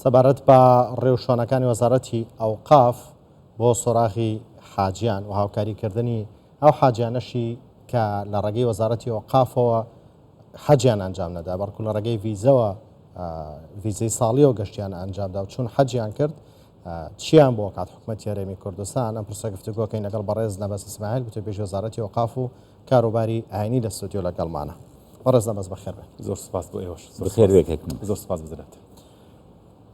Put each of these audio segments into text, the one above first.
سەبارەت بە ڕێوشوێنەکانی وەزارەتی ئەوقاف بۆ سۆراغی حاجیان و هاوکاریکردنی ئەو حاجیانەشی کە لە ڕێگەی وەزارەتی ئەوقافەوە حەجیان ئەنجام نەدا بەڵکو لە ڕێگەی ڤیزەوە ڤیزەی ساڵیەوە گەشتیان ئەنجامدا و چون حەجیان کرد چیان بۆ کات حکومەتی هەرێمی کوردستان ئەم پرسە گفتوگۆکەین لەگەڵ بەڕێز نەبەز ئیسماعیل گوتەبێژی وەزارەتی ئەوقاف و کاروباری ئاینی لە ستۆدیۆ لەگەڵمانە. بەڕێز نەبەز بەخێر بێن. زۆر سپاس بۆ ئێوەش. بەخێر بێ کاک نەبەز. زۆر سپاس بزرات.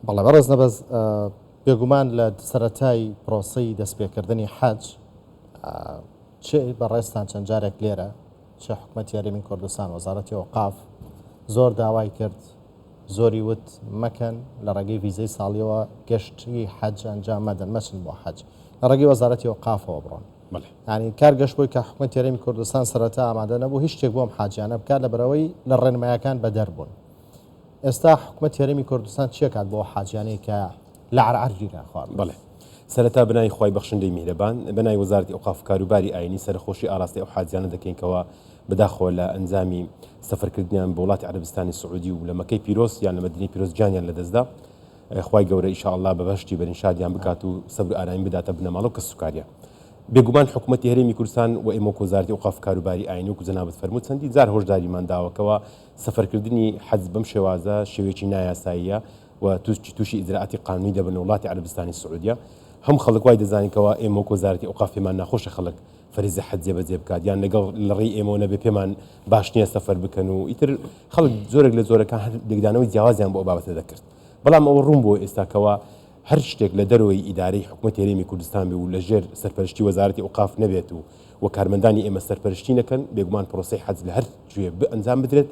بەڵێ بەڕێز نەبەز بێگومان لە سەرەتای پرۆسەی دەستپێکردنی حەج چ بەڕێزتان چەند جارێک لێرە چ حکومەتی هەرێمی کوردستان وەزارەتی ئەوقاف زۆر داوای کرد زۆری وت مەکەن لە ڕێگەی ڤیزەی ساڵیەوە گەشتی حەج ئەنجام مەدەن مەچن بۆ حەج لە ڕێگەی وەزارەتی ئەوقافەوە بڕۆن بەڵێ. یانی کار گەشت بۆی کە حکومەتی هەرێمی کوردستان سەرەتا ئامادە نەبوو هیچ شتێک بۆ ئەم حاجیانە بکات لەبەرئەوەی لە ڕێنمایەکان بەدەر بوون. ئێستا حکومەتی هەرێمی کوردستان چی ئەکات بۆ ئەو حاجیانەی کە لە عەرعەر گیریان خواردووە؟ بەڵێ. سەرەتا بەناوی خوای بەخشندەی میهرەبان، بەناوی وەزارەتی ئەوقاف و کاروباری ئایینی سەرەخۆشی ئاراستەی ئەو حاجیانە دەکەین کەوا بەداخەوە لە ئەنجامی سەفەرکردنیان بۆ وڵاتی عەرەبستانی سعودی و لە مەکەی پیرۆز یان لە مەدینەی پیرۆز گیانیان لەدەستدا. خوای گەورە ان شاء اللە بە بەهەشتی بەرین شادیان بکات و سەبر و ئارامی بداتە بنەماڵە و کەسوکاریان. بێگومان حکومەتی هەرێمی کوردستان و ئێمە وەکو وەزارەتی ئەوقاف و کاروباری ئاینی وەکو جەنابت فەرمووت چەندین جار هۆشداریمان داوە کەوا سەفەرکردنی حەج بەم شێوازە شێوەیەکی نایاساییە و تووشی ئیجرائاتی قانونی دەبن لە وڵاتی عەرەبستانی سعودیە. هەم خەڵک وای دەزانین کەوا ئێمە وەکو وەزارەتی ئەوقاف پێمان ناخۆشە خەڵک فەریزە حەج جێبەجێ بکات یان لەگەڵ لە ڕێی ئێمەوە نەبێ پێمان باش نییە سەفەر بکەن و ئیتر خەڵک زۆرێک لە زۆرەکان هەر لێکدانەوەی جیاوازیان بۆ ئەو بابەتە دەکرد بەڵام ئەوە ڕوون بووە ئێستا کەوا هەر شتێک لە دەرەوەی ئیدارەی حکومەتی هەرێمی کوردستان بێ و لە ژێر سەرپەرشتی وەزارەتی ئەوقاف نەبێت و و کارمەندانی ئێمە سەرپەرشتی نەکەن بێگومان پرۆسەی حەج لە هەر کوێ ئەنجام بدرێت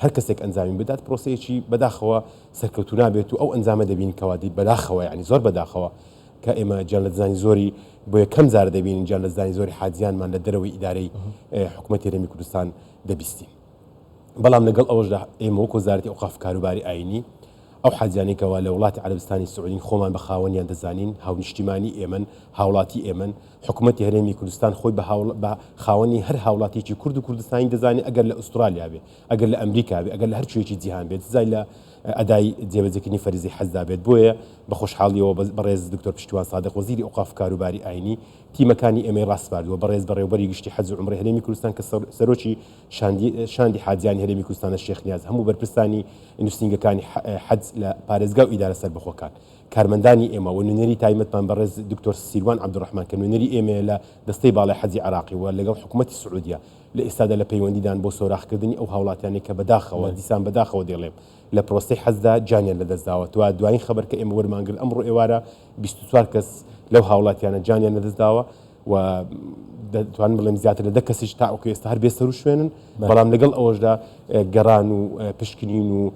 هەر کەسێک ئەنجامی بدات پرۆسەیەکی بەداخەوە سەرکەوتوو نابێت و ئەو ئەنجامە دەبین کەوا بەداخەوە یعنی زۆر بەداخەوە کە ئێمە گیانلەدەستدانی زۆری بۆ یەکەم جار دەبینین گیانلەدەستدانی زۆری حاجیانمان لە دەرەوەی ئیدارەی حکوومەتی هەرێمی کوردستان دەبیستین. بەڵام لەگەڵ ئەوەشدا ئێمە وەکو وەزارەتی ئەوقاف کاروباری ئایینی ئەو حاجیانەی کەوا لە وڵاتی عەرەبستانی سعودین خۆمان بە خاوەنیان دەزانین، هاونیشتیمانی ئێمەن، هاوڵاتی ئێمەن، حکوومەتی هەرێمی کوردستان خۆی بە بە خاوەنی هەر هاوڵاتیەکی کورد و کوردستانی دەزانێت ئەگەر لە ئوسترالیا بێ، ئەگەر لە ئەمریکا بێ، ئەگەر لە هەر کوێیەکی جیهان بێت، سزای لە ئەدای جێبەجێکردنی فەریزەی حەجدا بێت، بۆیە بە خۆشحاڵیەوە بەڕێز دکتۆر پشتیوان سادق وەزیری ئەوقاف و کاروباری ئاینی تیمەکانی ئێمەی ڕاسپاردووە، بەڕێز بەڕێوبەری گشتی حەج و عومرەی هەرێمی کوردستان کە سەرۆکی شاندی شاندی حاجیانی هەرێمی کوردستانە شێخ نیاز هەموو بەرپرسانی نووسینگەکانی حەج لە پارێزگا و ئیدارە سەربەخۆکان کارمەندانی ئێمە و نوێنەری تایمەتمان بەڕێز دکتۆر سیروان عەبدولڕەحمان کە نوێنەری ئێمەیە لە دەستەی باڵای حەجی عێراقی و لەگەڵ حکوومەتی سعودیە لە ئێستادا لە پەیوەندیدان بۆ سۆراخکردنی ئەو هاوڵاتیانەی کە بەداخەوە دیسان بەداخەوە دەیڵێم لە پرۆسەی حەجدا گیانیان لەدەستداوە توا دوایین خەبەر کە ئێمە وەرمان گرت ئەمڕۆ ئێوارە 24 کەس لەو هاوڵاتیانە گیانیان لەدەستداوە و دەتوانم بڵێم زیاتر لە دە کەسیش تاوەکو ئێستا هەر بێسەروشوێنن بەڵام لەگەڵ ئەوەشدا گەڕان و پشکنین و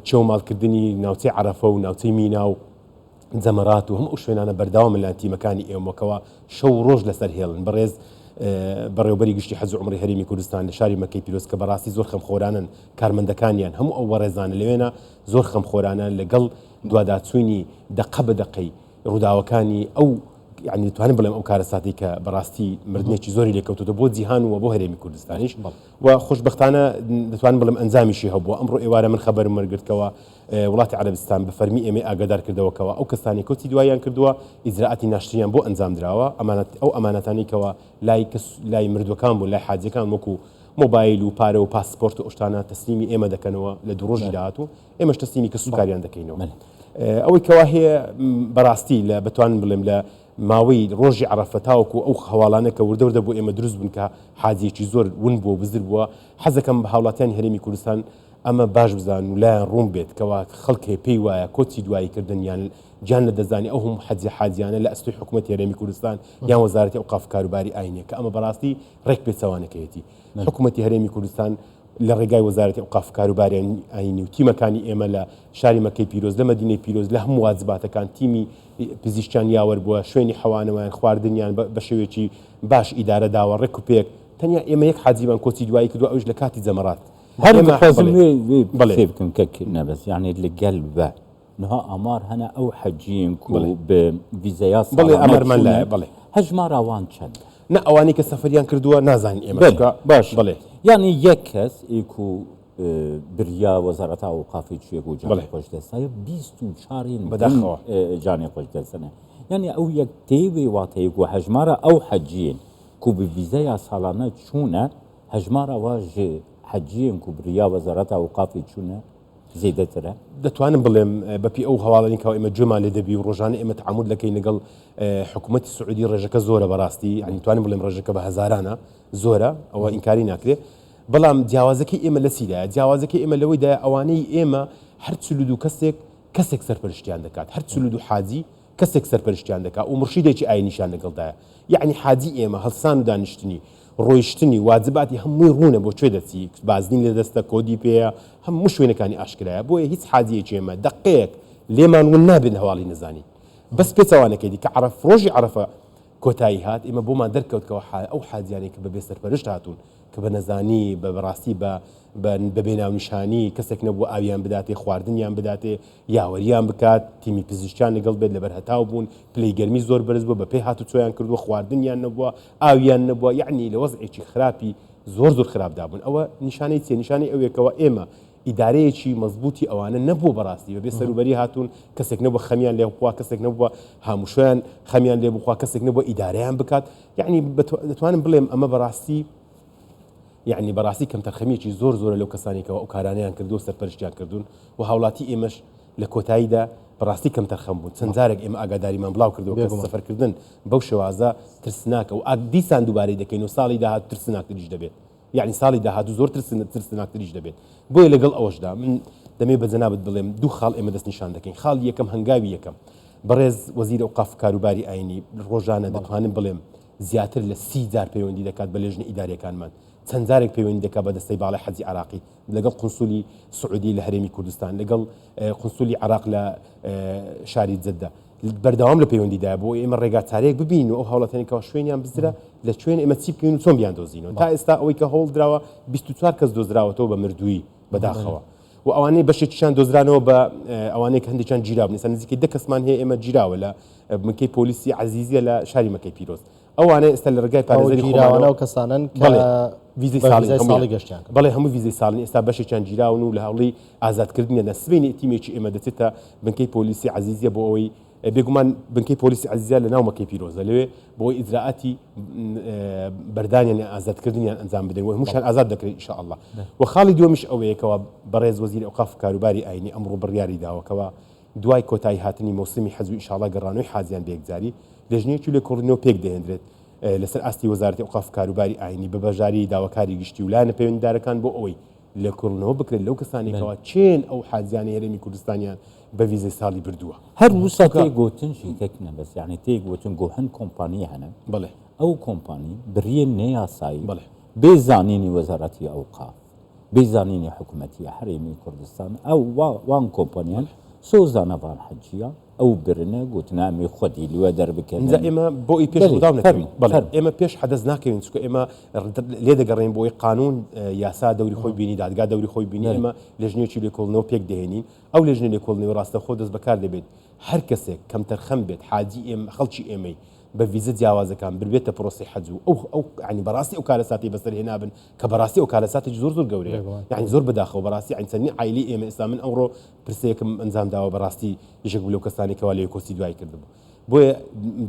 چێوماڵکردنی ناوچەی عەرەفە و ناوچەی مینا و جەمەرات و هەموو ئەو شوێنانە بەردەوامن لەلایەن تیمەکانی ئێمەکەوە شەو و ڕۆژ لەسەر هێڵن بەڕێز بەڕێوبەری گشتی حەج و عومرەی هەرێمی کوردستان لە شاری مەکەی پیرۆز کە بەڕاستی زۆر خەمخۆرانەن کارمەندەکانیان هەموو ئەو بەڕێزانە لەوێنە زۆر خەمخۆرانە لەگەڵ دواداچوونی دەقە بە دەقەی ڕووداوەکانی ئەو یعنی دەتوانم بڵێم ئەو کارەساتی کە بەڕاستی مردنێکی زۆری لێکەوتۆتە بۆ جیهان و بۆ هەرێمی کوردستانیش و خۆشبەختانە دەتوانم بڵێم ئەنجامیشی هەبووە ئەمڕۆ ئێوارە من خەبەرم وەرگرت کەوا وڵاتی عەرەبستان بە فەرمی ئێمەی ئاگادار کردەوە کەوا ئەو کەسانەی کۆچی دواییان کردووە ئیجرائاتی ناشتنیان بۆ ئەنجام دراوە ئەمانەت ئەو ئەمانەتانەی کەوا لای کەس لای مردووەکان بوون لای حاجیەکان وەکو مۆبایل و پارە و پاسپۆرت و ئەو شتانە تەسلیمی ئێمە دەکەنەوە لە دوو ڕۆژی داهاتوو ئێمەش تەسلیمی کەسوکاریان دەکەینەوە. ئەوەی کەوا هەیە بەڕاستی لە بتوانم بڵێم لە ماوەی ڕۆژی عەڕەفە تاوەکو ئەو هەواڵانە کە وردە وردە بۆ ئێمە دروست بوون کە حاجیەکی زۆر ون بووە و بزر بووە حەزەکەم بە هاوڵاتیانی هەرێمی کوردستان ئەمە باش بزانن و لایان ڕوون بێت کەوا خەڵک هەیە پێی وایە کۆچی دوایی کردن یان گیان لەدەستدانی ئەو هەموو حەجیە حاجیانە لە ئەستۆی حکومەتی هەرێمی کوردستان یان وەزارەتی ئەوقاف و کاروباری ئاینیە کە ئەمە بەڕاستی ڕێک پێچەوانەکەیەتی حکومەتی هەرێمی کوردستان لە ڕێگای وەزارەتی ئەوقاف و کاروباری ئایینی و تیمەکانی ئێمە لە شاری مەککەی پیرۆز، لە مەدینەی پیرۆز، لە هەموو واجباتەکان تیمی پزیشکیان یاوەر بووە، شوێنی حەوانەوەیان، خواردنیان بە شێوەیەکی باش ئیدارە داوە، ڕێک و پێک. تەنیا ئێمە یەک حاجیمان کۆچی دوایی کردووە ئەویش لە کاتی جەمەرات. هەر ئێمە دخوازم بەڵێ وێ وێ بەڵێ. قسەی بکەم کەک نەبەز یانی لەگەل وە نها ئامار هەنە ئەو حەجیەن کو بەڵێ. بە ڤیزەیا بەڵێ ساڵانە ئامارمان چوونە لایە بەڵێ. هەژمارا وان چەندە؟ نا ئەوانەی کە سەفەریان کردووە نازانین ئێمە بەلێ چونکە باشە بەڵێ. یانی یەک کەس ئی کو. بریا وەزارەتا ئەوقافی چویە بۆ جانێ خۆش دەستایە 24 بەداخەوە جانێ خۆش دەستنە یعنی ئەو یەک تێوێ واتەیە و هەژمارە ئەو حەجیین کو بە ڤیزەیا ساڵانە چوونە هەژمارە وا ژ حەجیین کو بریا وەزارەتا ئەوقافی چوونە زێدەترە؟ دەتوانم بڵێم بەپی ئەو هەواڵانی کەوا ئێمە گوێمان لێ دەبی و ڕۆژانە ئێمە تەعامول دەکەین لەگەڵ حکوومەتی سعودی ڕێژەکە زۆرە بەڕاستی یعنی توانم بڵێم ڕێژەکە بە هەزارانە زۆرە ئەوە ئینکاری ناکرێ بەڵام جیاوازەکەی ئێمە لە چیدایە؟ جیاوازەکەی ئێمە لەوەیدایە ئەوانەی ئێمە هەر 42 کەسێک کەسێک سەرپەرشتیان دەکات هەر 42 حاجی کەسێک سەرپەرشتیان دەکات و مورشیدێکی ئاینیشیان لەگەڵدایە یەعنی حاجی ئێمە هەڵسان و دانیشتنی ڕۆیشتنی واجباتی هەمووی ڕوونە بۆ کوێ دەچی بازنی لە دەستە کۆدی پێیە هەموو شوێنەکانی ئاشکرایە بۆیە هیچ حاجیەکی ئێمە دەقەیەک لێمان ون نابێت هەواڵی نەزانین بەس پێچەوانەکەی دی کە عەرەف ڕۆژی عەرەفە کۆتایی هات، ئێمە بۆمان دەرکەوت کەوا ئەو حاجیانەی کە بە بێ سەرپەرشت هاتوون، کە بە نەزانی، بە بەڕاستی بە بە بە بێ ناونیشانی، کەسێک نەبووە ئاویان بداتێ، خواردنیان بداتێ، یاوەرییان بکات، تیمی پزیشکیان لەگەڵ بێت، لەبەر هەتاو بوون، پلەی گەرمی زۆر بەرز بووە، بە پێ هاتوچۆیان کردووە، خواردنیان نەبووە، ئاویان نەبووە، یەعنی لە وەزعێکی خراپی زۆر زۆر خراپدا بوون. ئەوە نیشانەی چییە؟ نیشانەی ئەوەیە کەوا ئێمە ئیدارەیەکی مەزبوتی ئەوانە نەبووە بەڕاستی بەبێ سەروبەری هاتوون کەسێک نەبووە خەمیان لێ بخوا کەسێک نەبووە هاموشۆیان خەمیان لێ بخوا کەسێک نەبووە ئیدارەیان بکات یعنی دەتوانم بڵێم ئەمە بەڕاستی یعنی بەڕاستی کەمتەرخەمیەکی زۆر زۆرە لەو کەسانێکەوە ئەو کارانیان کردو سەرپەرشتیان کردوون و هاوڵاتی ئێمەش لە کۆتاییدا بەڕاستی کەمتەرخەم بوون چەند جارێک ئێمە ئاگاداریمان بڵاو کردەوە کە سەفەرکردن بەو شێوازە ترسناکە و دیسان دووبارەی دەکەین و ساڵی داهات ترسناکتریش دەبێت. یەعنی ساڵی داهاتوو زۆر ترسناکتریش دەبێت. بۆیە لەگەڵ ئەوەشدا من دەمەوێت بە جەنابت بڵێم دوو خاڵ ئێمە دەستنیشان دەکەین. خاڵی یەکەم هەنگاوی یەکەم بەڕێز وەزیری ئەوقاف و کاروباری ئاینی ڕۆژانە دەتوانم بڵێم زیاتر لە 30 جار پەیوەندی دەکات بە لێژنە ئیداریەکانمان چەند جارێک پەیوەندی دەکات بە دەستەی باڵای حەجی عراقی لەگەڵ قونسولی سعودی لە هەرێمی کوردستان لەگەڵ قونسولی عراق لە شاری جدە بەردەوام لە پەیوەندیدایە بۆ ئێمە ڕێگا چارەیەک ببینین و ئەو هاوڵاتیانەی کەوا شوێنیان بزرە لە کوێن ئێمە چی بکەین و چۆن بیاندۆزینەوە تا ئێستا ئەوەی کە هەوڵ دراوە 24 کەس دۆزراوەتەوە بە مردوویی بەداخەوە و ئەوانەی بەشێکیشان دۆزرانەوە بە ئەوانەی کە هەندێکیان گیرابوون ئێستا نزیکەی دە کەسمان هەیە ئێمە گیراوە لە بنکەی پۆلیسی عەزیزیە لە شاری مەکەی پیرۆز ئەوانە ئێستا لە ڕێگای پارێزەری خۆمانەوە ئەو کەسانەن کە ڤیزەی ساڵی گەشتیان بەڵێ هەموو ڤیزەی ساڵین ئێستا بەشێکیان گیراون و لە هەوڵی ئازادکردنیاندا سبەینێ تیمێکی ئێمە دەچێتە بنکەی پۆلیسی عەزیزیە بۆ ئەوەی بێگومان بنکەی پۆلیسی عەزیزیە لە ناو مەکەی پیرۆزە لەوێ بۆ ئەوەی ئیجرائاتی بەردانیان یان ئازادکردنیان ئەنجام بدەین و هەمووشیان ئازاد دەکرێن ان شاء الله و خاڵی دووەمیش ئەوەیە کەوا بەڕێز وەزیری ئەوقاف و کاروباری ئاینی ئەمڕۆ بڕیاری داوە کەوا دوای کۆتایی هاتنی مەوسمی حەج و ئیشاڵا گەڕانەوەی حاجیان بە یەکجاری، لێژنەیەکی لێکۆڵینەوە پێکدەهێندرێت لەسەر ئاستی وەزارەتی ئەوقاف و کاروباری ئاینی بە بەشداری داواکاری گشتی و لایەنە پەیوەندیدارەکان بۆ ئەوەی لێکۆڵینەوە بکرێت لەو کەسانەی کەوا کێن ئەو حاجیانەی هەرێمی کوردستانیان بە ڤیزەی ساڵی بردووە. هەر وسا تێ گۆتن ژی کەک نەبەز یانی تێ گۆتن گۆ هەن کۆمپانی هەنە بەڵێ. ئەو کۆمپانی بریێن نەیاسایی بەڵێ. بێ زانینی وەزارەتی ئەوقاف بێ زانینی حکومەتی هەرێمی کوردستان ئەو وان کۆمپانیان سۆز دانە ڤان حەجیە ئەو برنە گوتنە ئەمێ خودی لوە دەربکەن. ئینجا ئێمە بۆ ئی پێش ڕووداو نەکەوین بەڵێ ئێمە پێش حەدەس ناکەوین چونکە ئێمە لێ دەگەڕێین بۆ ئەوەی قانون یاسا دەوری خۆی بینی دادگا دەوری خۆی بینی ئێمە لێژنەیەکی لێکۆڵینەوە پێک دەهێنین ئەو لێژنە لێکۆڵینەوەی ڕاستەوخۆ دەست بەکار دەبێت هەر کەسێک کەمتەرخەم بێت حاجی ئێمە خەڵکی ئێمەی بە ڤیزە جیاوازەکان بربێتە پرۆسەی حەج و ئەو ئەو یعنی بەڕاستی ئەو کارەساتەی بەسەر هێنابن کە بەڕاستی ئەو کارەساتێکی زۆر زۆر گەورەیە یعنی زۆر بەداخەوە بەڕاستی یعنی چەندین عایلەی ئێمە ئێستا من ئەمڕۆ پرسەیەکم ئەنجام داوە بەڕاستی یەکێک بوو لەو کەسانەی کەوا لەوێ کۆچی دوای کردبوو بۆیە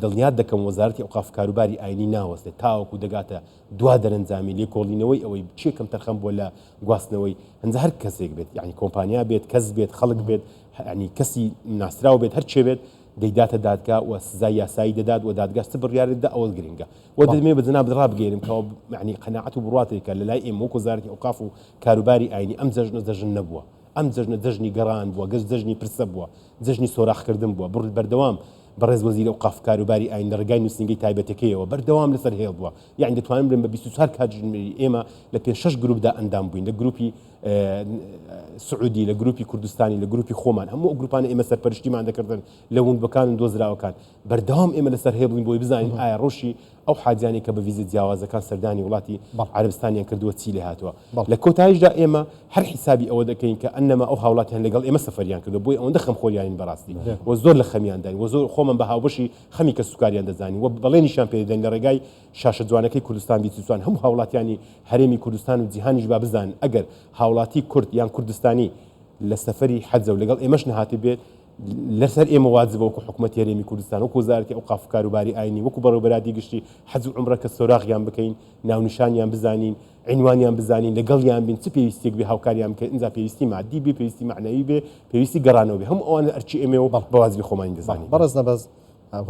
دڵنیات دەکەم وەزارەتی ئەوقاف کاروباری ئاینی ناوەستێت تاوەکو دەگاتە دوا دەرەنجامی لێکۆڵینەوەی ئەوەی کێ کەمتەرخەم بووە لە گواستنەوەی هەنجا هەر کەسێک بێت یعنی کۆمپانیا بێت کەس بێت خەڵک بێت یعنی کەسی ناسراو بێت هەر چێ بێت دەیداتە دادگا و سزای یاسایی دەدات و دادگاش چ بڕیارێک دەدا ئەوە گرنگە و دەمەوێت بە جەنابت ڕابگەیەنم کەوا یعنی قەناعەت و بڕواتێکە لە لای ئێمە وەک وەزارەتی ئەوقاف و کاروباری ئاینی ئەم جەژنە جەژن نەبووە ئەم جەژنە جەژنی گەڕان بووە گەشت جەژنی پرسە بووە جەژنی سۆراخکردن بووە بڕ بەردەوام بەڕێز وەزیری ئەوقاف و کاروباری ئاین لە ڕێگای نووسینگەی تایبەتەکەیەوە بەردەوام لەسەر هێڵ بووە یعنی دەتوانم بڵێم بە 24 کاتژمێری ئێمە لە پێنج شەش گروپدا ئەندام بووین لە گروپی سعودی لە گروپی کوردستانی لە گروپی خۆمان هەموو ئەو گروپانە ئێمە سەرپەرشتیمان دەکردن لە وونبەکان و دۆزراوەکان بەردەوام ئێمە لەسەر هێڵ بووین بۆی بزانین ئایا ڕەوشی ئەو حاجیانەی کە بە ڤیزە جیاوازەکان سەردانی وڵاتی عەرەبستانیان کردووە چی لێ هاتووە لە کۆتاییشدا ئێمە هەر حیسابی ئەوە دەکەین کە ئەنەما ئەو هاوڵاتیان لەگەڵ ئێمە سەفەریان کردووە بۆیە ئەوەندە خەمخۆریانین بەڕاستی و زۆر لە خەمیانداین و زۆر خۆمان بە هاوبەشی خەمی کەسوکاریان دەزانین و بەڵێنیشیان پێ دەدەین لە ڕێگای شاشە جوانەکەی کوردستان 24 هەموو هاوڵاتیانی هەرێمی کوردستان و جیهانیش با بزانن ئەگەر هاوڵاتیان. هاوڵاتی کورد یان کوردستانی لە سەفەری حەجە و لەگەڵ ئێمەش نەهاتبێت، لەسەر ئێمە واجبە وەکو حکومەتی هەرێمی کوردستان، وەکو وەزارەتی ئەوقاف و کاروباری ئاینی، وەکو بەڕێوەبەراتی گشتی حەج و عومرە کە سۆراغیان بکەین، ناونیشانیان بزانین، عینوانیان بزانین، لەگەڵیان بین، چ پێویستیەک بێ هاوکاریان بکەین، ئینجا پێویستی مادی بێ، پێویستی مەعنەوی بێ، پێویستی گەڕانەوە بێ، هەموو ئەوانە ئەرکی ئێمەیە و بە واجبی خۆمانی دەزانین. بەڕێز نەبەز،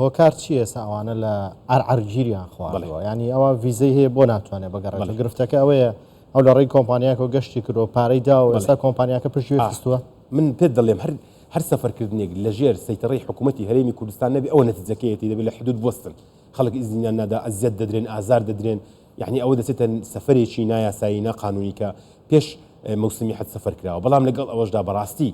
هۆکار چییە ئێستا ئەوانە لە عەرعەر گیریان خواردووە؟ یانی ئەوە ڤیزەی هەیە بۆ ناتوانێت بگەڕێتەوە؟ گرفتەکە ئەوەیە ئەو لە ڕێی کۆمپانیاکەوە گەشتی کردووە، پارەی داوە، ئێستا کۆمپانیاکە پشتگوێی خستووە. من پێت دەڵێم هەر هەر سەفەرکردنێک لەژێر سەیتەڕەی حکوومەتی هەرێمی کوردستان نەبێ ئەوە نەتیجەکەیەتی دەبێت لە حدود بوەستن خەڵک ئیزنیان نادا ئەزیەت دەدرێن ئازار دەدرێن یعنی ئەوە دەچێتە سەفەرێکی نایاسایی ناقانونی کە پێش مەوسمی حەج سەفەر کراوە بەڵام لەگەڵ ئەوەشدا بەڕاستی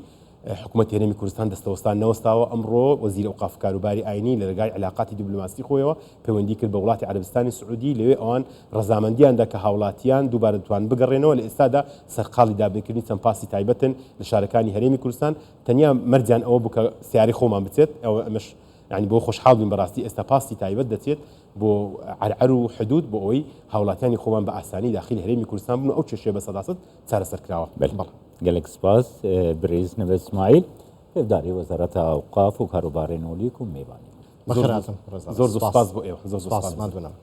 حکومەتی هەرێمی کوردستان دەستەوەستان نەوەستاوە، ئەمڕۆ وەزیری ئەوقاف و کاروباری ئاینی لە رێگای عیلاقاتی دیبلۆماسی خۆیەوە پەیوەندی کرد بە وڵاتی عەرەبستانی سعودی، لەوێ ئەوان رەزامەندیان دا کە هاوڵاتیان دووبارە دەتوانن بگەڕێنەوە، لە ئێستادا سەرقاڵی دابینکردنی چەند پاسی تایبەتن لە شارەکانی هەرێمی کوردستان، تەنیا مەرجیان ئەوە بوو کە سەیارەی خۆمان بچێت، ئەوە ئەمەش یانی بۆ خۆشحاڵ بین بەڕاستی ئێستا پاسی تایبەت دەچێت بۆ عەرعەر و حدود بۆ ئەوەی هاوڵاتیانی خۆمان بە ئاسانی داخلی هەرێمی کوردستان بن و ئەو کێشەیە بە سەداسەد چارەسەر کراوە. بەڵێ. گەلەک سپاس برێز نەبەز سمایل پێوداری وەزارەتە ئەوقاف و کاروبارێن ئۆلیک و مێوانی. بەخێرهاتن زۆر زۆر سپاس بۆ ئێوە زۆر زۆر سپاس. ماندوو نەبن.